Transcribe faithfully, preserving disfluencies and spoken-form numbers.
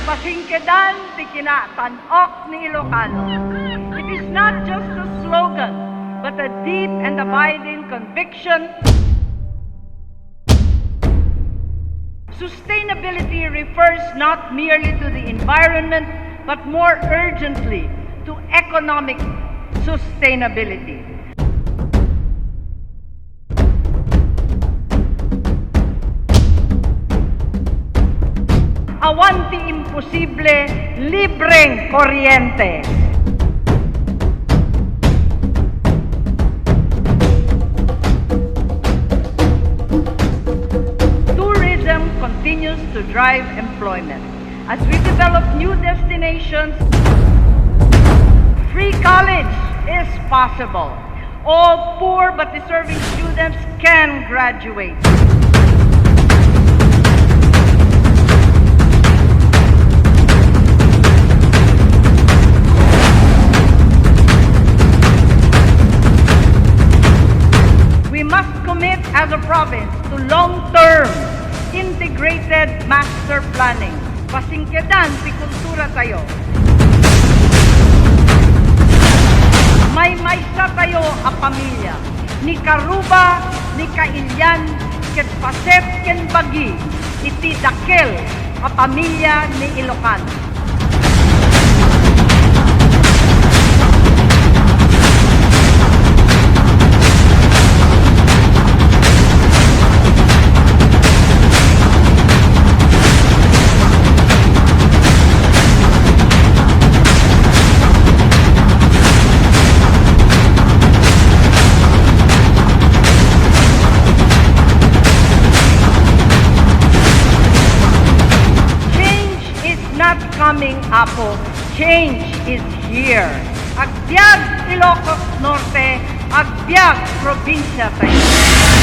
Pasingkedan ti kinatan-ok ni Ilocano. It is not just a slogan, but a deep and abiding conviction. Sustainability refers not merely to the environment, but more urgently to economic sustainability. Awan ti imposible, libreng kuryente. Tourism continues to drive employment. As we develop new destinations, free college is possible. All poor but deserving students can graduate. We must commit as a province to long-term integrated master planning. Pasingkedan ti kultura tayo. Maymaysa tayo a pamilia, ni karuba, ni kailian, ket paset ken bagi iti dakkel a pamilia ni Ilocano. Change is not coming, Apo. Change is here. Agbiag Ilocos Norte, agbiag probinsia tayo.